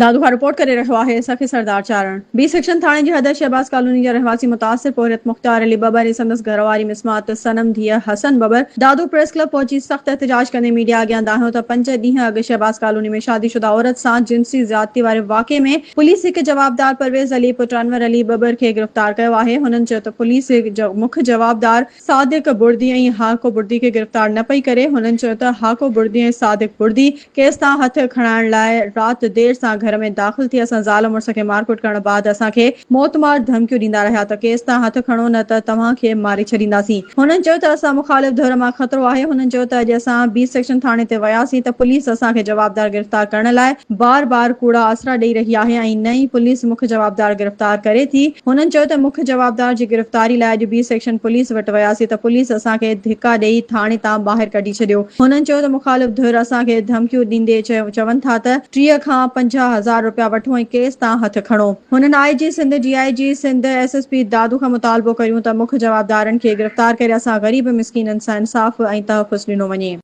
دادو کان رپورٽ ڪري رهيو آهي سخي سردار چارڻ. بي سيڪشن ٿاڻي جي حد شهباز ڪالوني جا رهواسي متاثر پورهيت مختيار علي ٻٻر ۽ سندس گهرواري مسمات صنم ڌيء حسن ٻٻر دادو پريس ڪلب پهچي سخت احتجاج ڪندي ميڊيا اڳيان دانهيو ته پنج ڏينهن اڳ شهباز ڪالوني ۾ شادي شده عورت سان جنسي زيادتي واري واقعي ۾ پوليس هڪ جوابدار پرويز علي پٽ انور علي ٻٻر کي گرفتار ڪيو آهي هنن چيو ته پوليس مک جوابدار صادق بڙدي ۽ هاڪو بڙدي کي گرفتار نه پئي ڪري، هنن چيو ته هاڪو بڙدي ۽ صادق بڙدي ڪيس تان هٿ کڻائڻ لاء رات دير سان گهر ۾ داخل ٿي اسان زال مڙس کي مارڪٽ ڪرڻ بعد اسان کي موتمار ڌمڪيون ڏيندا رهيا ته ڪيس تان هٿ کڻو نه ته توهان کي ماري ڇڏينداسين، هنن چيو ته اسان مخالف ڌر مان خطرو آهي، هنن چيو ته اڄ اسان بي سيڪشن ٿاڻي تي وياسين ته پوليس اسان کي جوابدار گرفتار ڪرڻ لاء بار بار ڪوڙا آسرا ڏئي رهي آهي ۽ نه ئي پوليس مک جوابدار گرفتار ڪري ٿي، هنن چيو ته مک جوابدار جي گرفتاري لاء اڄ بي سيڪشن پوليس وٽ وياسين ته پوليس اسان کي ڌڪا ڏئي ٿاڻي تان ٻاهر ڪڍي ڇڏيو. هنن چيو ته مخالف ڌر اسان کي ڌمڪيون ڏيندي چون ٿا ته 30 کان 50 هزار رپيا وٺو ۽ ڪيس تان هٿ کڻو. هنن I G Sindh, D I G Sindh, S S P Dadu کان مطالبو ڪريون ته مک جوابدارن کي گرفتار ڪري اسان غريب مسڪينن سان انصاف ۽ تحفظ ڏنو وڃي.